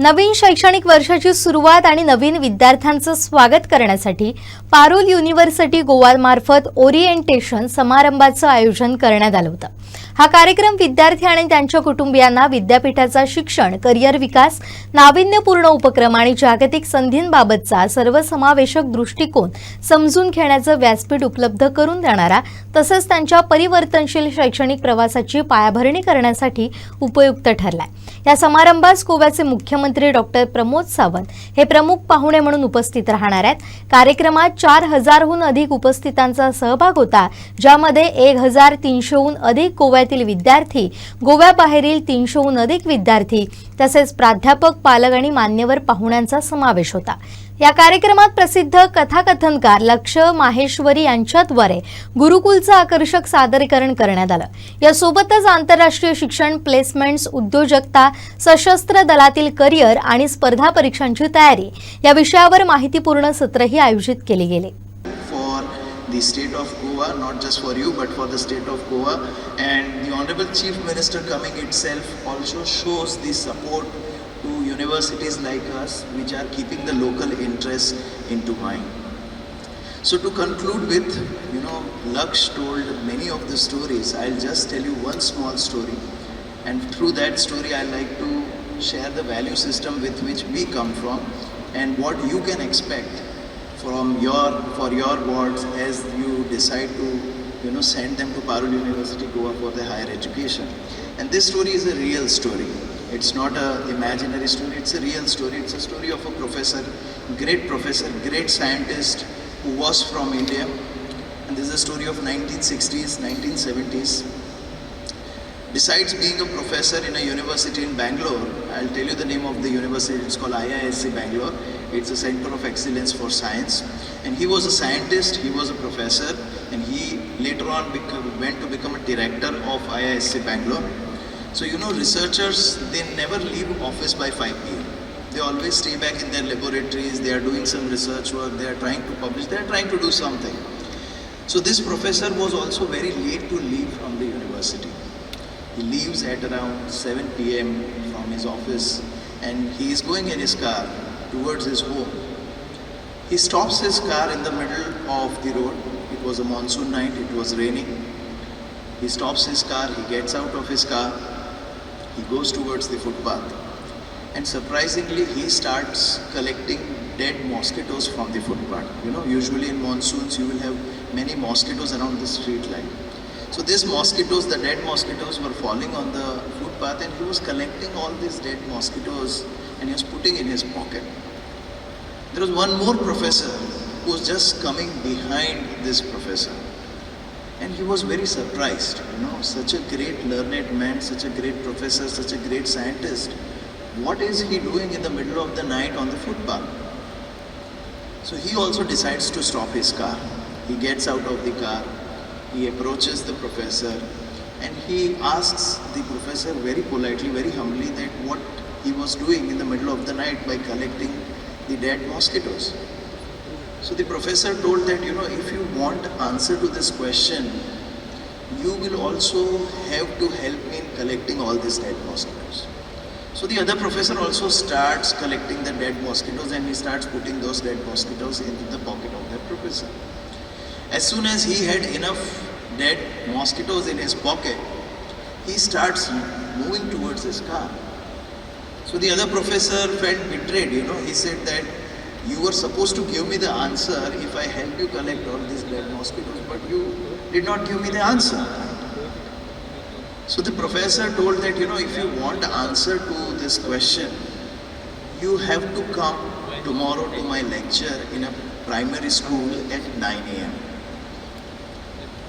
नवीन शैक्षणिक वर्षाची सुरुवात आणि नवीन विद्यार्थ्यांचं स्वागत करण्यासाठी पारुल युनिव्हर्सिटी गोवामार्फत ओरिएंटेशन समारंभाचं आयोजन करण्यात आलं होतं. हा कार्यक्रम विद्यार्थी आणि त्यांच्या कुटुंबियांना विद्यापीठाचा शिक्षण, करिअर विकास, नाविन्यपूर्ण उपक्रम आणि जागतिक संधींबाबतचा सर्वसमावेशक दृष्टिकोन समजून घेण्याचं व्यासपीठ उपलब्ध करून देणारा तसंच त्यांच्या परिवर्तनशील शैक्षणिक प्रवासाची पायाभरणी करण्यासाठी उपयुक्त ठरलाय. या समारंभास गोव्याचे मुख्यमंत्री डॉक्टर प्रमोद सावंत हे प्रमुख पाहुणे म्हणून उपस्थित राहणार आहेत. कार्यक्रमात 4000हून अधिक उपस्थितांचा सहभाग होता, ज्यामध्ये 1300हून अधिक गोव्यातील विद्यार्थी, गोव्याबाहेरील 300हून अधिक विद्यार्थी तसेच प्राध्यापक, पालक आणि मान्यवर पाहुण्यांचा समावेश होता. या कार्यक्रमात प्रसिद्ध कथाकथनकार लक्ष माहेश्वरी यांच्याद्वारे गुरुकुलचं आकर्षक सादरीकरण करण्यात आलं. यासोबतच आंतरराष्ट्रीय शिक्षण, प्लेसमेंट्स, उद्योजकता, सशस्त्र दलातील करिअर आणि स्पर्धा परीक्षांची तयारी या विषयावर माहितीपूर्ण सत्रही आयोजित केले गेले. For the state of Goa, not just for you, but for the state of Goa. And the Honorable Chief Minister coming itself also shows the support to universities like us, which are keeping the local interests into mind. So to conclude with, Laksh told many of the stories. I'll just tell you one small story. And through that story, I like to share the value system with which we come from and what you can expect from your for your wards as you decide to send them to Parul University Goa for the higher education. And this story is a real story. It's not a imaginary story. It's a real story. It's a story of a professor, great professor, great scientist who was from India. And this is a story of 1960s, 1970s. Besides being a professor in a university in Bangalore, I'll tell you the name of the university, it's called IISc Bangalore. It's a center of excellence for science. And he was a scientist, he was a professor, and he later on went to become a director of IISc Bangalore. So, researchers, they never leave office by 5 p.m. They always stay back in their laboratories, they are doing some research work, they are trying to publish, they are trying to do something. So, this professor was also very late to leave from the university. He leaves at around 7 p.m. from his office and he is going in his car towards his home. He stops his car in the middle of the road. It was a monsoon night, it was raining. He stops his car, he gets out of his car, he goes towards the footpath. And surprisingly, he starts collecting dead mosquitoes from the footpath. Usually in monsoons, you will have many mosquitoes around the street light. So these mosquitoes, the dead mosquitoes, were falling on the footpath, and he was collecting all these dead mosquitoes and he was putting in his pocket. There was one more professor who was just coming behind this professor. And he was very surprised, such a great learned man, such a great professor, such a great scientist. What is he doing in the middle of the night on the footpath? So he also decides to stop his car. He gets out of the car, he approaches the professor, and he asks the professor very politely, very humbly that what he was doing in the middle of the night by collecting the dead mosquitoes. So the professor told that, if you want answer to this question, you will also have to help me in collecting all these dead mosquitoes. So the other professor also starts collecting the dead mosquitoes and he starts putting those dead mosquitoes into the pocket of that professor. As soon as he had enough dead mosquitoes in his pocket, he starts moving towards his car. So the other professor felt betrayed. He said that you were supposed to give me the answer if I help you collect all these dead mosquitoes, but you did not give me the answer. So the professor told that, if you want answer to this question, you have to come tomorrow to my lecture in a primary school at 9 a.m.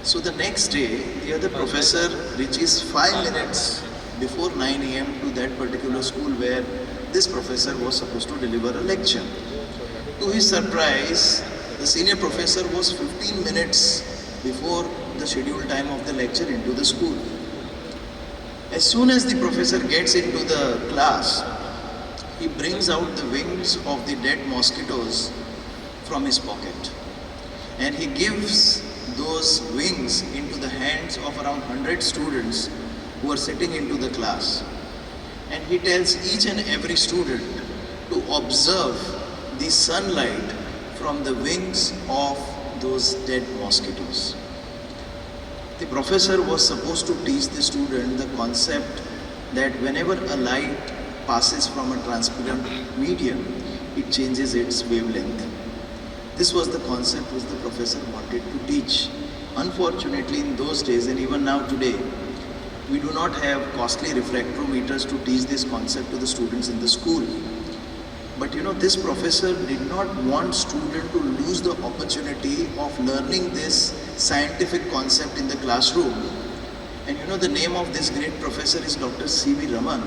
So the next day, the other professor reaches 5 minutes before 9 a.m. to that particular school where this professor was supposed to deliver a lecture. To his surprise, the senior professor was 15 minutes before the scheduled time of the lecture into the school. As soon as the professor gets into the class, he brings out the wings of the dead mosquitoes from his pocket and he gives those wings into the hands of around 100 students who are sitting into the class. And he tells each and every student to observe the sunlight from the wings of those dead mosquitoes. The professor was supposed to teach the student the concept that whenever a light passes from a transparent medium, it changes its wavelength. This was the concept which the professor wanted to teach. Unfortunately, in those days and even now today, we do not have costly refractometers to teach this concept to the students in the school. But you know, this professor did not want student to lose the opportunity of learning this scientific concept in the classroom. And you know, the name of this great professor is Dr. C.V. Raman.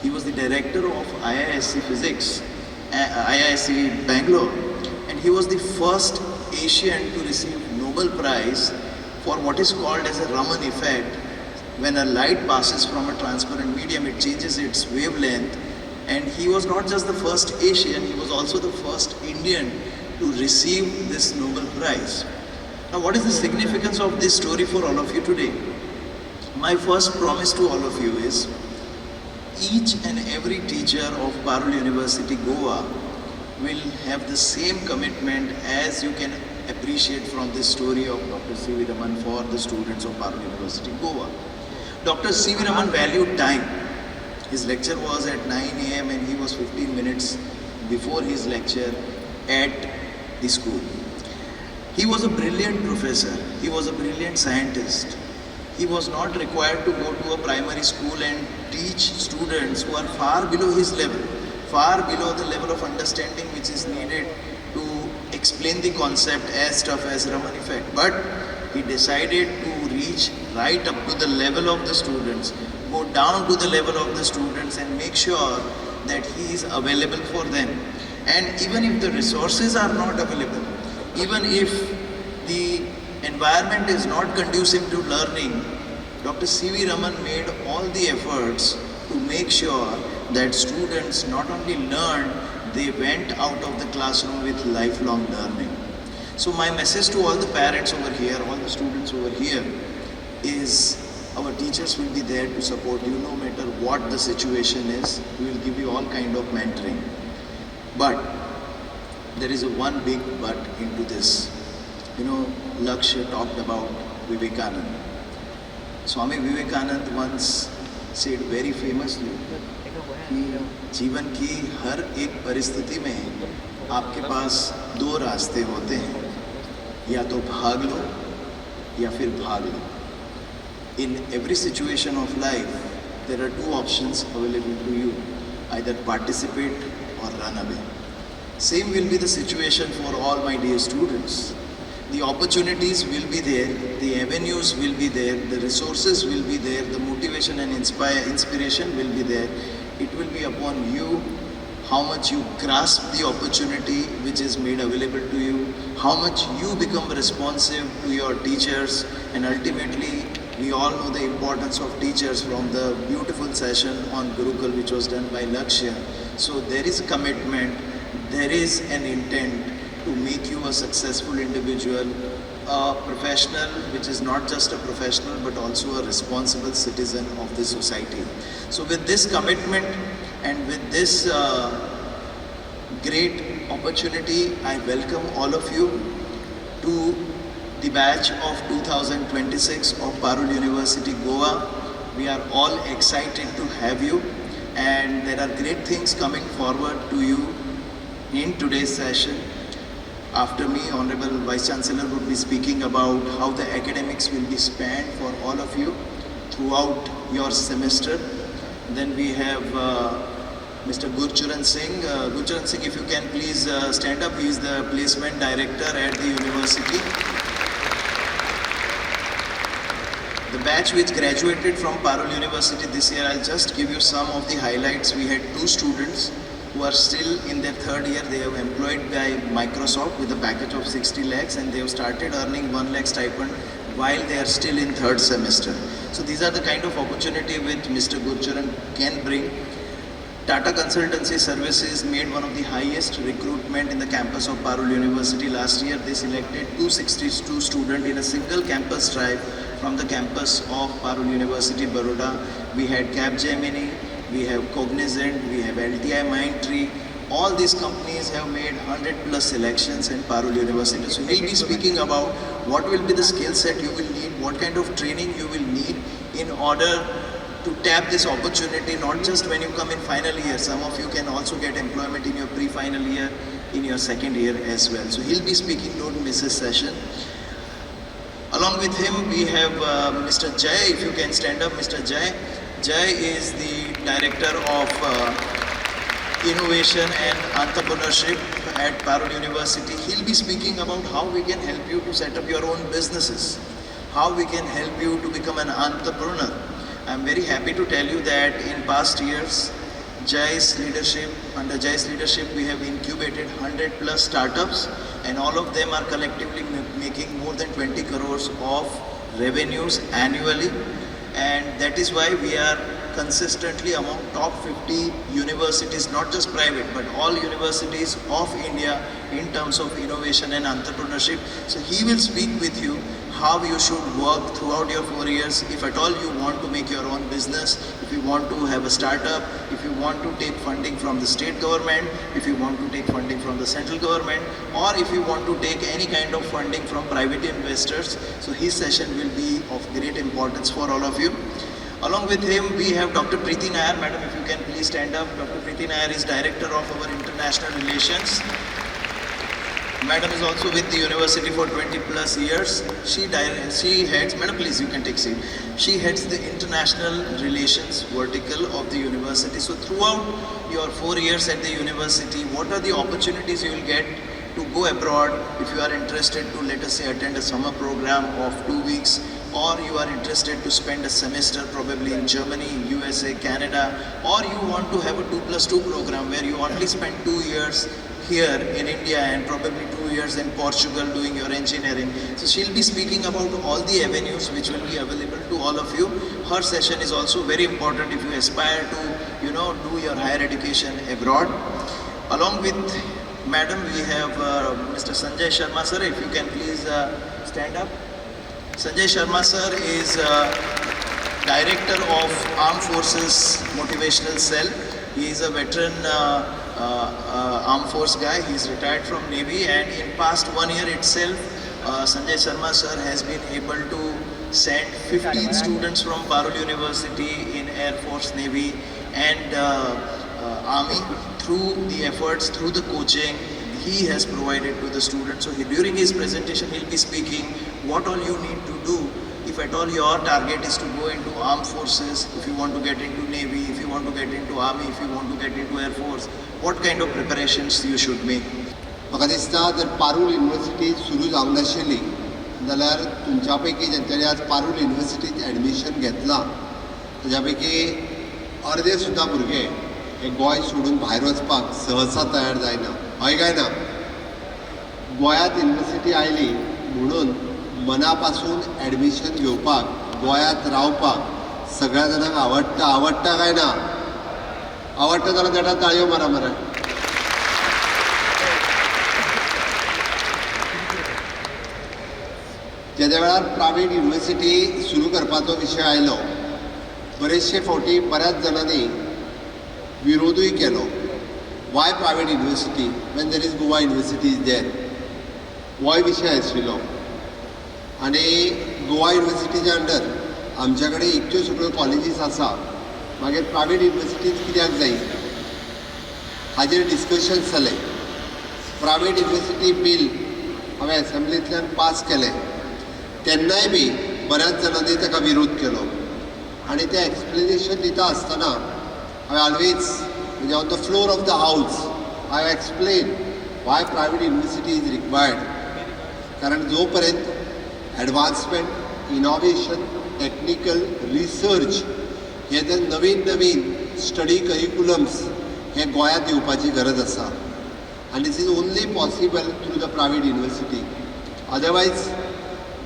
He was the director of IISc Physics, IISc Bangalore, and he was the first Asian to receive Nobel Prize for what is called as a Raman effect. When a light passes from a transparent medium, it changes its wavelength. And he was not just the first Asian, he was also the first Indian to receive this Nobel Prize. Now, what is the significance of this story for all of you today? My first promise to all of you is each and every teacher of Parul University Goa will have the same commitment as you can appreciate from this story of Dr. C.V. Raman for the students of Parul University Goa. Dr. C.V. Raman valued time. His lecture was at 9 a.m. and he was 15 minutes before his lecture at the school. He was a brilliant professor. He was a brilliant scientist. He was not required to go to a primary school and teach students who are far below his level, far below the level of understanding which is needed to explain the concept as tough as Raman effect. But he decided to reach right up to the level of the students, go down to the level of the students and make sure that he is available for them. And even if the resources are not available, even if the environment is not conducive to learning, Dr. C.V. Raman made all the efforts to make sure that students not only learned, they went out of the classroom with lifelong learning. So my message to all the parents over here, all the students over here, is our teachers will be there to support you no matter what the situation is. We will give you all kind of mentoring. But there is a one big but into this. You know, Lakshya talked about Vivekanand. Swami Vivekanand once said very famously कि जीवन की हर एक परिस्थिति में आपके pass दो रास्ते होते हैं, या तो भाग लो या फिर भाग लो. In every situation of life, there are two options available to you, either participate or run away. Same will be the situation for all my dear students. The opportunities will be there, the avenues will be there, the resources will be there, the motivation and inspiration will be there. It will be upon you how much you grasp the opportunity which is made available to you, how much you become responsive to your teachers, and ultimately we all know the importance of teachers from the beautiful session on Gurukul which was done by Lakshya. So there is a commitment, there is an intent to make you a successful individual, a professional which is not just a professional but also a responsible citizen of the society. So with this commitment and with this great opportunity, I welcome all of you to the batch of 2026 of Parul University Goa. We are all excited to have you, and there are great things coming forward to you in today's session. After me, Honorable Vice Chancellor would be speaking about how the academics will be spanned for all of you throughout your semester. Then we have Mr. Gurcharan Singh. Gurcharan Singh, if you can please stand up. He is the placement director at the university. The batch which graduated from Parul University this year, I'll just give you some of the highlights. We had two students who are still in their third year. They have employed by Microsoft with a package of 60 lakhs, and they have started earning 1 lakh stipend while they are still in third semester. So these are the kind of opportunity which Mr. Gurcharan can bring. Tata Consultancy Services made one of the highest recruitment in the campus of Parul University last year. They selected 262 students in a single campus drive from the campus of Parul University, Baroda. We had Capgemini, we have Cognizant, we have LTIMindtree. All these companies have made 100 plus selections in Parul University. So he'll be speaking about what will be the skill set you will need, what kind of training you will need in order to tap this opportunity, not just when you come in final year. Some of you can also get employment in your pre-final year, in your second year as well. So he'll be speaking, don't miss his session. Along with him, we have Mr. Jay. If you can stand up, Mr. Jay. Jay is the Director of Innovation and Entrepreneurship at Parul University. He'll be speaking about how we can help you to set up your own businesses, how we can help you to become an entrepreneur. I'm very happy to tell you that in past years, Jay's leadership, under Jay's leadership, we have incubated 100 plus startups, and all of them are collectively making more than 20 crores of revenues annually. And that is why we are consistently among top 50 universities, not just private, but all universities of India in terms of innovation and entrepreneurship. So he will speak with you how you should work throughout your 4 years, if at all you want to make your own business, if you want to have a startup, if you want to take funding from the state government, if you want to take funding from the central government, or if you want to take any kind of funding from private investors. So his session will be of great importance for all of you. Along with him, we have Dr. Preeti Nair. Madam, if you can please stand up. Dr. Preeti Nair is Director of our International Relations. Madam is also with the university for 20 plus years. She heads, madam, please, you can take seat. She heads the international relations vertical of the university. So throughout your 4 years at the university, what are the opportunities you will get to go abroad if you are interested to, let us say, attend a summer program of 2 weeks, or you are interested to spend a semester probably in Germany, USA, Canada, or you want to have a 2+2 program where you only spend 2 years here in India and probably 2 years in Portugal doing your engineering. So she'll be speaking about all the avenues which will be available to all of you. Her session is also very important if you aspire to, you know, do your higher education abroad. Along with madam, we have Mr. Sanjay Sharma sir. If you can please stand up. Sanjay Sharma sir is Director of Armed Forces Motivational Cell. He is a veteran Armed Force guy. He is retired from Navy, and in past 1 year itself, Sanjay Sharma sir has been able to send 15 students from Parul University in Air Force, Navy and Army through the efforts, through the coaching he has provided to the students. So during his presentation, he'll be speaking what all you need to do if at all your target is to go into armed forces, if you want to get into Navy, if you want to get into Army, if you want to get into Air Force, what kind of preparations you should make. म्हाका दिसता जर Parul university सुरू जावंक नाशिल्ली जाल्यार तुमच्या पैकी जेंच्यांनी आज पारूल युनिवर्सिटीत एडमिशन घेतलां ताज्या पैकी अर्दे सुद्दां भुरगे हे गोंय सोडून भायर वचपाक सहसा तयार जायना. हय काय ना? गोंयांत युनिवर्सिटी आयली म्हणून मना पासून एडमिशन घेवपाक, गोंयांत रावपाक सगळ्या जाणांक आवडटा. आवडटा काय ना? आवडटा जाल्यार नेटान ताळयो मारा मरे. जेद्या वेळार प्रायवेट युनिवर्सिटी सुरू करपाचो विशय आयलो, बरेचशे फावटी बऱ्याच जाणांनी विरोधूय केलो. Why private university when there is Goa University is there? होय विशय आशिल्लो. आनी गोवा युनिवर्सिटीच्या अंडर आमच्या कडेन इतक्यो सगळ्यो कॉलेजीस आसा, मागीर प्रायवेट युनिवर्सिटीज कित्याक जाय हाजेर डिस्कशन्स जालें. प्रायवेट युनिवर्सिटी बील हांवें एसेंब्लींतल्यान पास केलें, तेन्नाय बी बऱ्याच जाणांनी ताका विरोध केलो. आनी तें एक्सप्लेनेशन दिता आसतना हांवें ऑलवेज म्हणजे on the floor of the house I have explain why private university is required. कारण जो पर्यंत एडवान्समेंट, इनोवेशन, टॅक्निकल रिसर्च हे जर नवीन नवीन स्टडी करिकुलम्स हे गोंयांत येवपाची गरज आसा. आनी this is only possible through the private university. Otherwise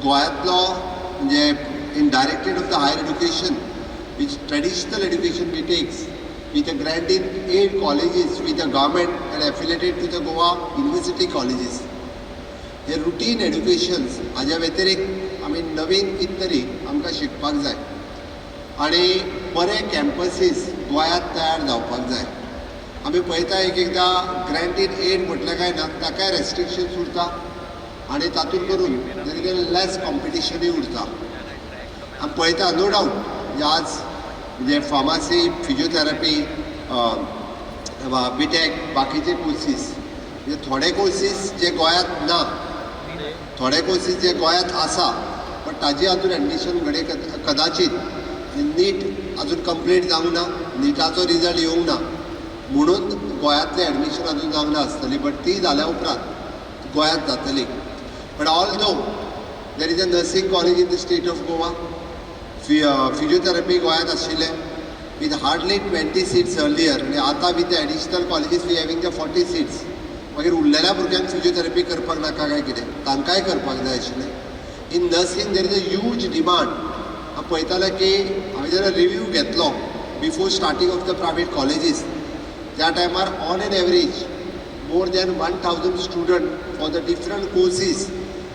गोंयांतलो म्हणजे in directorate of the higher education which traditional education we takes with a grant in aid colleges with the government and affiliated to the Goa University colleges. Hey routine educations हाज्या व्यतिरिक्त आमी नवीन कितें तरी आमकां शिकपाक जाय आनी बरे कॅम्पसीस गोंयांत तयार जावपाक जाय. आमी पळयता, एक एकदां ग्रांट इन एड म्हटलें काय ना, ताकाय रेस्ट्रिक्शन्स उरता आनी तातूंत करून there is less कॉम्पिटिशनूय उरता. आमी पळयता, नो डावट, म्हणजे आज म्हणजे फार्मासी, फिजियोथेरपी वा बीटेक, बाकीचे कोर्सीस, म्हणजे थोडे कोर्सीस जे गोंयांत ना, थोडे कोर्सीस जे गोंयांत आसा, बट ताजे अजून एडमिशन घडये कदाचीत नीट अजून कंप्लीट जावंक ना, निटाचो रिजल्ट येवंक ना, म्हणून गोंयांतलें एडमिशन अजून जावंक ना आसतली, बट ती जाल्या उपरांत गोंयांत जातली. But although there is a nursing college in the state of Goa, physiotherapy गोंयांत आशिल्लें with hardly 20 seats earlier, आनी आतां with the additional colleges we having the 40 seats. मागीर उरलेल्या भुरग्यांक फिजियोथेरपी करपाक नाका काय कितें? तांकांय करपाक जाय आशिल्लें. In nursing there is a huge demand. हांव पळयतालें की हांवें जेन्ना रिव्यू घेतलो before starting of the private colleges, त्या टायमार on an average more than 1000 student for the different courses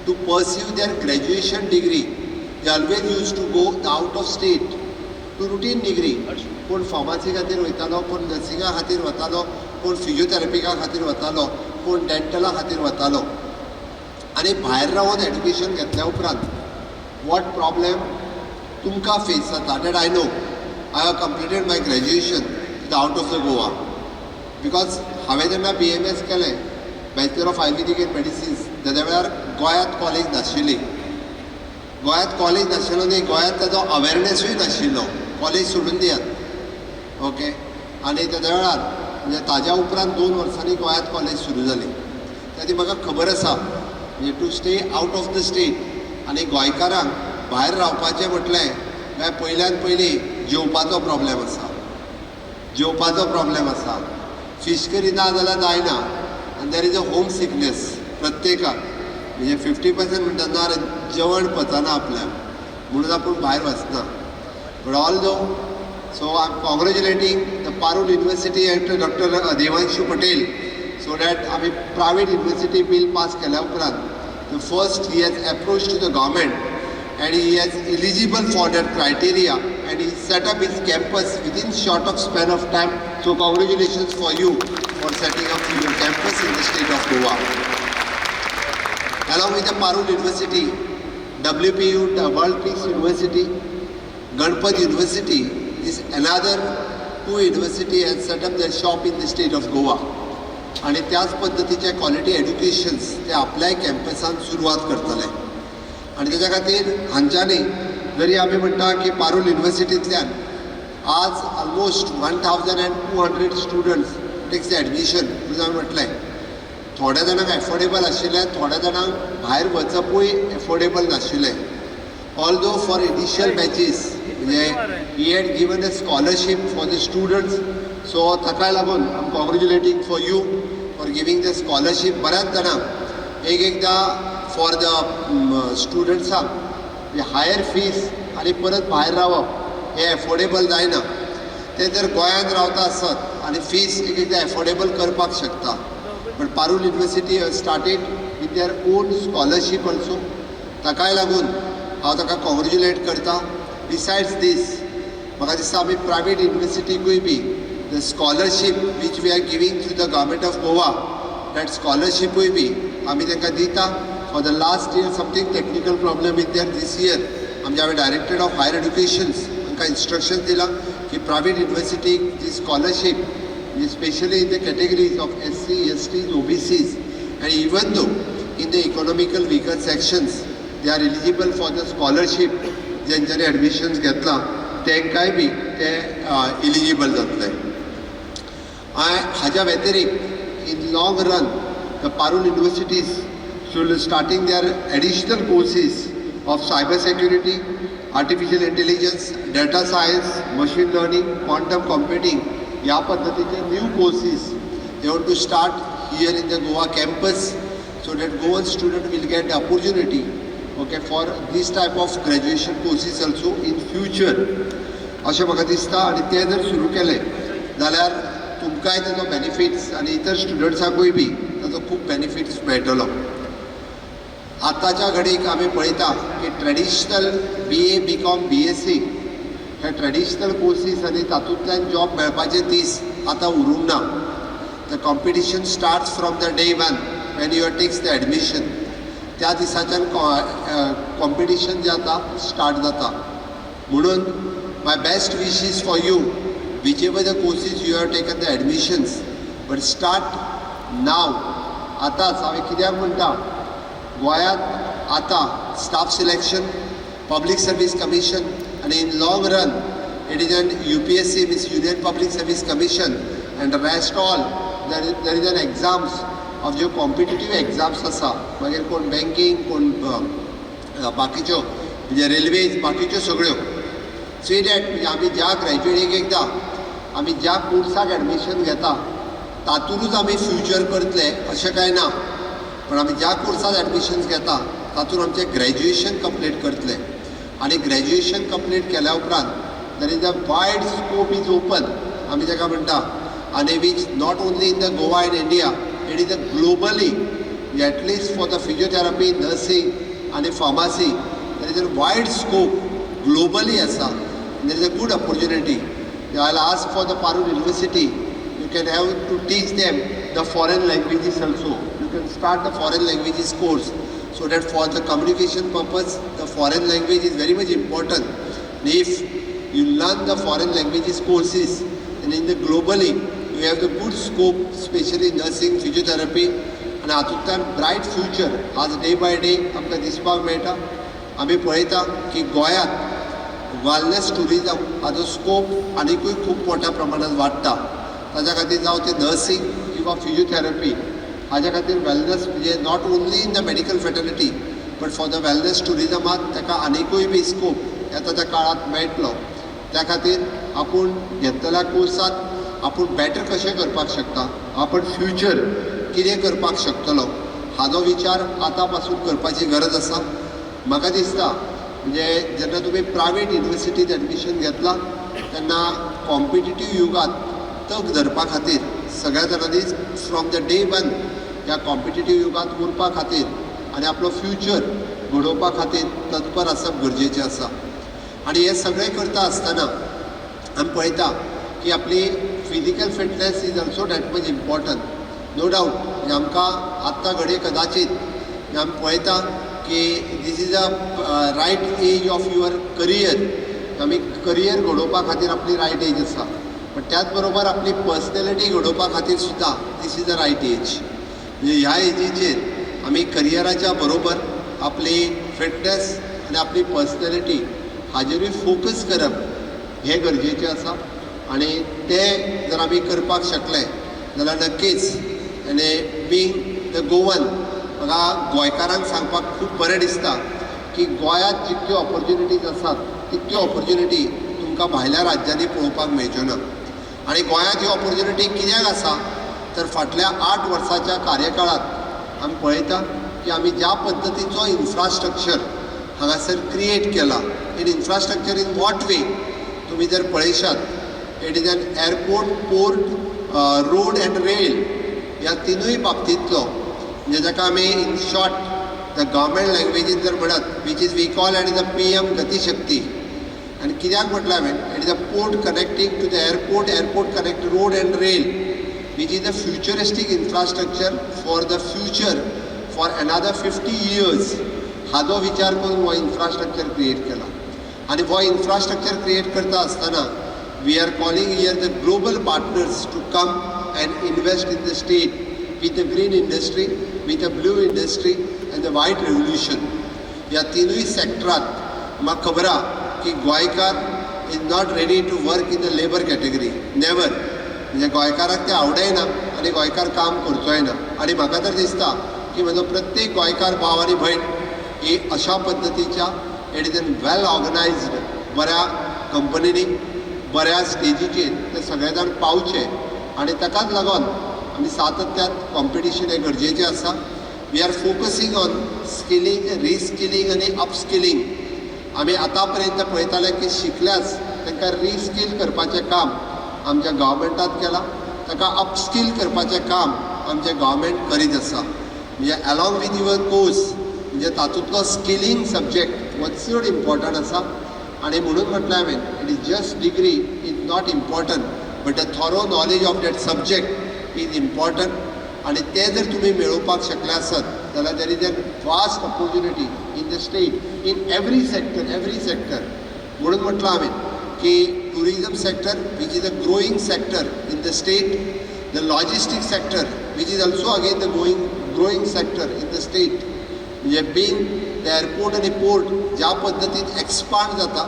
to pursue their graduation degree, they always used to go the out of state to routine degree. कोण pharmacy खातीर वयतालो, कोण नर्सिंगा खातीर वतालो, कोण फिजियोथेरपिका खातीर वतालो, कोण डेंटला खातीर वतालो. आनी भायर रावन एड्युकेशन घेतल्या उपरांत what problem तुमकां फेस जाता, that I know. I have completed my graduation the out of the Goa, because हांवें जेन्ना बीएएमएस केलें, Bachelor of Ayurvedic and Medicines, तेद्या वेळार गोंयांत कॉलेज नाशिल्ली. गोंयांत कॉलेज नाशिल्लो न्ही, गोंयांत ताजो अवेरनेसूय नाशिल्लो, कॉलेज सोडून दियात, ओके. आनी तेद्या वेळार, म्हणजे ताज्या उपरांत 2 वर्सांनी गोंयांत कॉलेज सुरू जाली. त्या म्हाका खबर आसा, म्हणजे to stay out of the state आनी गोंयकारांक भायर रावपाचें म्हटलें काय पयल्यान पयलीं जेवपाचो प्रॉब्लेम आसा, जेवपाचो प्रॉब्लेम आसा. फीश करी ना जाल्यार जायना. आनी there is a home sickness प्रत्येकाक. म्हणजे 50% म्हणटा, ना रे, जेवण पचना आपल्याक, म्हणून आपूण भायर वचना. But although, so I am congratulating the Parul University and Doctor Devanshu Patel, so that आमी प्रायवेट युनिवर्सिटी बील पास केल्या उपरांत the first he has approach to the government and he has eligible for that criteria and he set up his campus within short of span of time. So congratulations for you for setting up your campus in the state of Goa. Along with the Parul University, WPU, the World Peace University, Ganpat University is another two university has set up their shop in the state of Goa. आणि त्याच पद्दतीचे quality एड्युकेशन्स ते आपल्याय कॅम्पसान सुरवात करतले. आनी तेच्या खातीर हांच्यांनी जरी आमी म्हणटा की पारूल युनिवर्सिटींतल्यान आज almost 1200 students takes admission, म्हणून हांवें म्हटलें, थोड्या जाणांक एफोर्डेबल आशिल्लें, थोड्या जाणांक भायर वचपूय एफोर्डेबल नाशिल्लें. ऑल्दो फॉर इनिशियल बॅचीस, म्हणजे he had given a scholarship for the students, so ताकाय लागून I am congratulating for you for giving the scholarship. बऱ्याच जाणांक एक एकदां फॉर the स्टुडंट्सांक म्हणजे हायर फीस आनी परत भायर रावप हें एफोर्डेबल जायना. ते जर गोंयांत रावता आसत आनी फीस एक एकदां एफोर्डेबल करपाक शकता, but Parul University started with their own scholarship also. ताकाय लागून हांव ताका कॉंग्रेच्युलेट करता. बिसायड्स दीस, म्हाका दिसता आमी प्रायवेट युनिवर्सिटीकूय बी the scholarship which we are giving through the government of Goa, that स्कॉलरशिपूय बी आमी तांकां दिता. For the last year something technical problem in there. This year आमच्या हांवें डायरेक्टरेट ऑफ हायर एड्युकेशन्स तांकां इन्स्ट्रक्शन दिलां की प्रायवेट युनिवर्सिटीक जी scholarship, especially in the categories of SC, STs, OBCs, and even though in the economical weaker sections, they are eligible for the scholarship. जेंच्यांनी admissions घेतलां तांकांय बी ते eligible जातले. हाज्या व्यतिरिक्त in long run the Parul universities should starting their additional courses of cyber security, artificial intelligence, data science, machine learning, quantum computing. ह्या पद्दतीचे new courses they want to start here in the Goa campus, so that Goan student will get the opportunity, okay, for this type of graduation courses also in future, अशें म्हाका दिसता. आनी तें जर सुरू केलें जाल्यार तुमकांय ताजो बेनिफिट्स आनी इतर स्टुडंट्सांकूय बी ताजो खूब बेनिफिट्स मेळटलो. आतांच्या घडीक आमी पळयता की traditional BA, BCom, BSc. हे ट्रेडिशनल कोर्सीस आनी तातूंतल्यान जॉब मेळपाचे दीस आतां उरूंक ना. The competition starts from the day one when you takes the admission. त्या दिसाच्यान कॉम्पिटिशन जें आतां स्टार्ट जाता. म्हणून my best wishes for you, whichever the courses you have taken the admissions, but start now. आतांच हांवें कित्याक म्हणटा, गोंयांत आतां Staff Selection, Public Service Commission आनी in long run it is an UPSC, means Union Public Service Commission, and rest all there is an exams of ज्यो competitive exams आसा. मागीर कोण बँकींग, कोण बाकीच्यो, म्हणजे रेल्वेज, बाकीच्यो सगळ्यो. सी that म्हणजे आमी ज्या ग्रॅज्युएटीक एकदां आमी ज्या कोर्साक एडमिशन घेता तातूंतच आमी फ्युचर करतले अशें कांय ना, पण आमी ज्या कोर्सात एडमिशन्स घेता तातूंत आमचें ग्रॅज्युएशन कंप्लीट करतले आनी ग्रॅज्युएशन कंप्लीट केल्या उपरांत there is a wide scope is open आमी ताका म्हणटा, आनी which not only in the Goa and India, it is a globally, at least for the physiotherapy, nursing आनी pharmacy, there is a wide scope globally आसा. There is a good opportunity. I ask for the Parul University, you can have to teach them the foreign languages also. You can start the foreign languages course so that for the communication purpose, the foreign language is very much important. And if you learn the foreign languages courses, and in the globally, you have the good scope, especially nursing, physiotherapy, आनी हातूंतल्यान bright future आज day by day आमकां दिसपाक मेळटा. आमी पळयता की गोंयांत वेलनेस ट्युरिजम हाजो स्कोप आनिकूय खूब मोठ्या प्रमाणात वाडटा. ताच्या खातीर जावं तें नर्सिंग किंवा फिजियोथेरपी, हाज्या खातीर वेलनेस म्हणजे not only in the medical fraternity but for the wellness ट्युरिजमात ताका आनिकूय बी स्कोप येता त्या काळांत मेळटलो. त्या खातीर आपूण घेतलेल्या कोर्सांत आपूण बेटर कशें करपाक शकता, आपण फ्युचर कितें करपाक शकतलो, हाजो विचार आतां पासून करपाची गरज आसा. म्हाका दिसता, म्हणजे जेन्ना तुमी प्रायवेट युनिवर्सिटीत एडमिशन घेतलां तेन्ना कॉम्पिटिटीव युगांत तग धरपा खातीर सगळ्या जाणांनी फ्रॉम the day one ह्या कॉम्पिटिटीव युगांत उरपा खातीर आनी आपलो फ्युचर घडोवपा खातीर तत्पर आसप गरजेचें आसा. आनी हें सगळें करता आसतना आमी पळयता की आपली physical fitness is also that much important, no doubt. म्हणजे आमकां आत्तां घडये कदाचीत म्हणजे आमी पळयता की this is a right age of your career. आमी करियर घडोवपा खातीर आपली रायट एज आसा, पण त्याच बरोबर आपली पर्सनॅलिटी घडोवपा खातीर सुद्दां this is the right age. म्हणजे ह्या एजीचेर आमी करियराच्या बरोबर आपली फिटनेस आनी आपली पर्सनॅलिटी हाजेरूय फोकस करप हें गरजेचें आसा. आनी तें जर आमी करपाक शकले जाल्यार नक्कीच, आनी बींग the Goan, म्हाका गोंयकारांक सांगपाक खूब बरें दिसता की गोंयांत जितक्यो ऑपॉर्च्युनिटीज आसात तितक्यो ऑपॉर्च्युनिटी तुमकां भायल्या राज्यांनी पळोवपाक मेळच्यो ना. आनी गोंयांत ह्यो ऑपॉर्च्युनिटी कित्याक आसा, तर फाटल्या 8 वर्साच्या कार्यकाळांत आमी पळयता की आमी ज्या पद्दतीचो इन्फ्रास्ट्रक्चर हांगासर क्रिएट केला. In infrastructure in what way, तुमी जर पळयशात, it is an airport, port, road and rail, ह्या तिनूय बाबतींतलो, म्हणजे जाका आमी इन शॉर्ट the government लँग्वेजीन जर म्हणत, which is we call and is a PM Gatishakti. आनी कित्याक म्हटलें हांवें, it is a port connecting to the airport, airport connect road and rail, which is the futuristic infrastructure for the future, for another 50 years. हाजो विचार करून हो infrastructure create केला. आनी हो इन्फ्रास्ट्रक्चर क्रिएट करता आसतना we are calling here the global partners to come and invest in the state with the green industry, with the blue industry and the white revolution. ह्या तिनूय सेक्टरात म्हाका खबर आहा की गोंयकार is not ready to work in the labour category, never. म्हणजे गोंयकाराक तें आवडय ना आनी गोंयकार काम करचोय ना. आनी म्हाका तर दिसता की म्हजो प्रत्येक गोंयकार भाव आनी भयण ही अशा पद्दतीच्या it is an well organized बऱ्या कंपनींनी बऱ्या स्टेजीचेर ते सगळे जाण पावचे. आनी ताकाच लागून आमी सातत्यान कॉम्पिटिशन हें गरजेचें आसा. We are focusing on skilling, reskilling आनी अपस्किलींग. आमी आतां पर्यंत पळयताले की शिकल्याच तांकां रिस्कील करपाचें काम आमच्या गव्हर्मेंटान केलां, ताका अपस्कील करपाचें काम आमचें गव्हर्मेंट करीत आसा. म्हणजे एलॉंग विथ your course, म्हणजे तातूंतलो स्किलींग सब्जेक्ट हो चड इम्पॉर्टंट आसा. आनी म्हणून म्हटलें हांवें, it is just degree is not important, but the thorough knowledge of that subject is important. आनी तें जर तुमी मेळोवपाक शकले आसत जाल्यार there is a vast opportunity in the state, in every sector, every sector. म्हणून म्हटलं हांवें की tourism sector, which is a growing sector in the state, the logistic sector, which is also again the growing sector in the state, म्हणजे being the airport आनी port ज्या पद्दतीन expand जाता,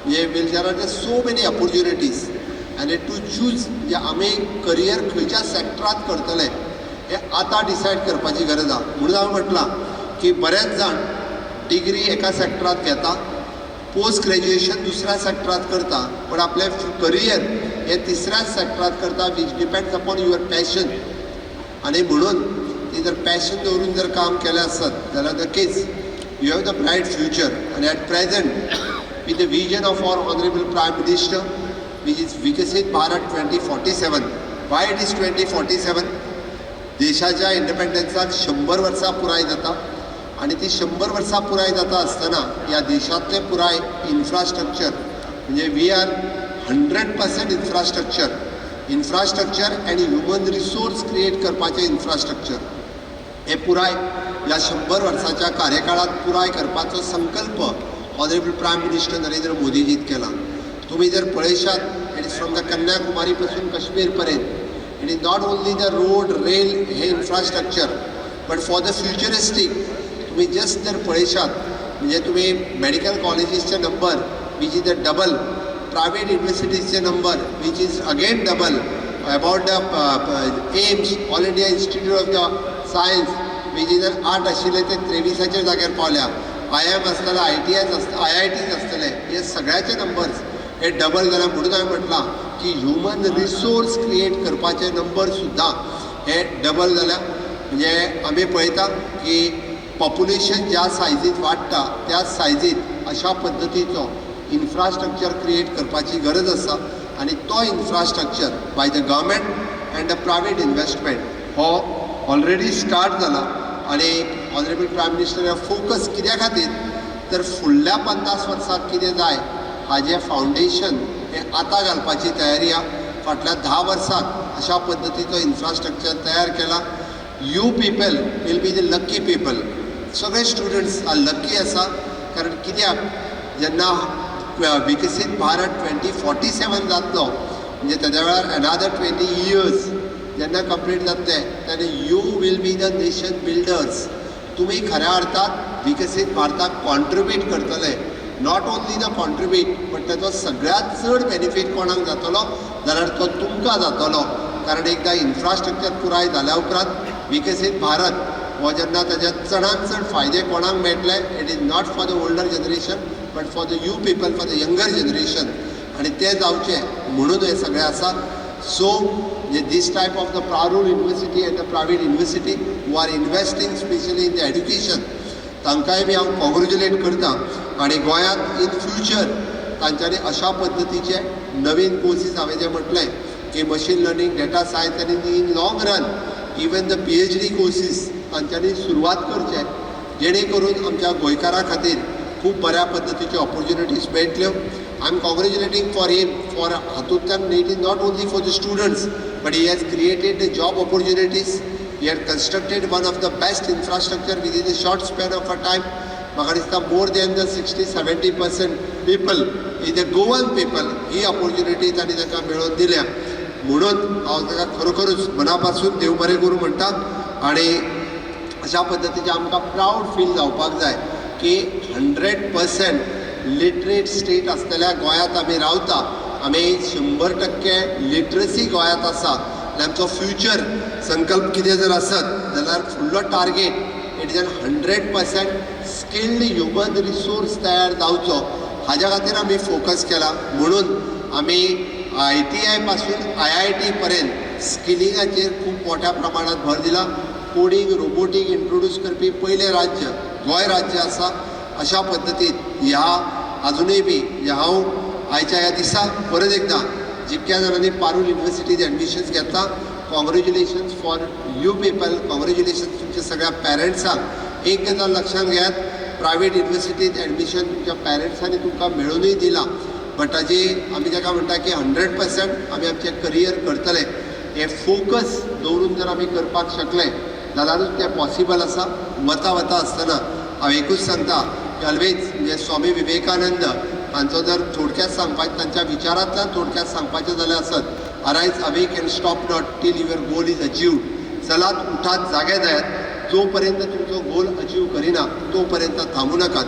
म्हणजे will there are the so many opportunities आनी two choose. म्हणजे आमी career खंयच्या सॅक्टरांत करतले हें आतां डिसायड करपाची गरज आहा. म्हणून हांवें म्हटलां की बरेच जाण डिग्री एका सॅक्टरांत घेता, पोस्ट ग्रॅज्युएशन दुसऱ्या सॅक्टरांत करता, पण आपलें करियर हें तिसऱ्याच सॅक्टरांत करता, which depends upon your passion. आनी म्हणून ती जर पॅशन दवरून जर काम केलें आसत जाल्यार नक्कीच you have the bright future. आनी at present, with the vision of our honourable Prime Minister, which is Viksit Bharat 2047. Why it is 2047? देशाच्या इंडिपेंडन्साक 100 वर्सां पुराय जाता आनी ती 100 वर्सां पुराय जाता आसतना ह्या देशांतलें पुराय इन्फ्रास्ट्रक्चर, म्हणजे we are 100% infrastructure and human resource create करपाचें इन्फ्रास्ट्रक्चर हे पुराय ह्या 100 वर्साच्या कार्यकाळात पुराय करपाचो संकल्प ऑनरेबल प्रायम मिनिस्टर नरेंद्र मोदीजीन केला. तुम्ही जर पळयशात, it is from the Kanyakumari पासून काश्मीर पर्यंत, it is not only the road, rail hey infrastructure, but for the futuristic. तुम्ही जस्ट जर पळयशात, म्हणजे तुम्ही मेडिकल कॉलेजीसचे number, which is the double, private युनिवर्सिटीजचे number, which is again double, about the AIIMS, All India Institute of the Science, which is आठ आशिल्ले ते 23आचेर जाग्यार पावल्या. I I am आसतले, आय टी आयज आसतले, आय आय टीज आसतले, हे सगळ्याचे नंबर्स हे डबल जाल्या. म्हणून हांवें म्हटलां की ह्युमन रिसोर्स क्रिएट करपाचे नंबर सुद्दां हे डबल जाल्या. म्हणजे आमी पळयता की पॉप्युलेशन ज्या सायजीत वाडटा, त्या सायजीत अशा पद्दतीचो इन्फ्रास्ट्रक्चर क्रिएट करपाची गरज आसा आनी तो infrastructure by the government and the private investment हो ऑलरेडी स्टार्ट जाला. आनी ऑनरेबल प्रायम मिनिस्टर फोकस कित्या खातीर, तर फुडल्या 50 वर्साक कितें जाय हाजें फावंडेशन हें आतां घालपाची तयारी आहा. फाटल्या 10 वर्साक अशा पद्दतीचो इन्फ्रास्ट्रक्चर तयार केला. You people will be the lucky people. सगळे स्टुडंट्स लक्की आसा, कारण कित्याक, जेन्ना विकसीत भारत 2047 जातलो, म्हणजे तेद्या वेळार एनादर 20 इयर्स जेन्ना कंप्लीट जातले, तेन्ना you will be the nation builders. तुमी खऱ्या अर्थात विकसीत भारताक कॉन्ट्रिब्यूट करतले. Not only the contribute, but ताचो सगळ्यांत चड बेनिफीट कोणाक जातलो जाल्यार तो तुमकां जातलो, कारण एकदां इन्फ्रास्ट्रक्चर पुराय जाल्या उपरांत विकसीत भारत हो जेन्ना ताजे चडांत चड फायदे कोणाक मेळटले, it is not for the older generation, but for the you people, for the younger generation. आनी तें जावचें म्हणून हें सगळें आसा. सो म्हणजे this type of the Parul University and the private university who are investing specially in the education, तांकांय बी हांव कॉंग्रेच्युलेट करता. आनी गोंयांत इन फ्युचर तांच्यांनी अशा पद्दतीचे नवीन कोर्सीस, हांवें जें म्हटलें की मशीन लर्नींग, डेटा सायन्स आनी in long run even the PhD courses तांच्यांनी सुरवात करचे, जेणे करून आमच्या गोंयकारां खातीर खूब बऱ्या पद्दतीच्यो ऑपॉर्च्युनिटीज मेळटल्यो. I am congratulating for him for हातूंतल्यान it is not only for the students, but he has created the job opportunities. He had constructed one of the best infrastructure within a short span of a time. म्हाका दिसता more than the 60-70% people is the Goan people. He opportunity तांणी तांकां मेळोवन दिल्या, म्हणून हांव ताका खरोखरूच मना पासून देव बरें करूं म्हणटा. आनी अशा पद्दतीचें आमकां प्रावड फील जावपाक जाय की 100% लिटरेट स्टेट आसलेल्या गोंयांत आमी रावता. आमी 100% लिटरसी गोंयांत आसा आनी आमचो फ्युचर संकल्प कितें जर आसत जाल्यार फुडलो target, it is an 100% skilled human resource तयार जावचो, हाज्या खातीर आमी फोकस केला. म्हणून आमी आय टी I पासून आय आय टी पर्यंत स्किलिंगाचेर खूब मोठ्या प्रमाणात भर दिला. कोडींग, रोबोटीक इंट्रोड्यूस करपी पयलें राज्य गोंय राज्य आसा. अशा पद्दतीन ह्या अजुनूय बी हांव आयच्या ह्या दिसा परत एकदां जितक्या जाणांनी पारूल युनिवर्सिटीत एडमिशन्स घेतला, congratulations for you people, congratulations तुमच्या सगळ्या पॅरंट्सांक. एक गजाल लक्षांत घेयात. प्रायवेट युनिवर्सिटीत एडमिशन तुमच्या पॅरंट्सांनी तुमकां मेळोवनूय दिलां, बट ताजी आमी ताका म्हणटा की 100% आमी आमचें करियर करतले हें फोकस दवरून जर आमी करपाक शकले जाल्यारूच तें पॉसिबल आसा. वता वता आसतना हांव एकूच सांगता की ऑलवेज म्हणजे स्वामी विवेकानंद हांचो जर थोडक्यात सांगपाचें, तांच्या विचारांतल्यान थोडक्यात सांगपाचें जाल्यार आसत, "Arise, awake and stop not till your goal is achieved." चलात, उठात, जागे जायात, जोपर्यंत तुमचो गोल अचीव करिना तोपर्यंत थांबू नाकात.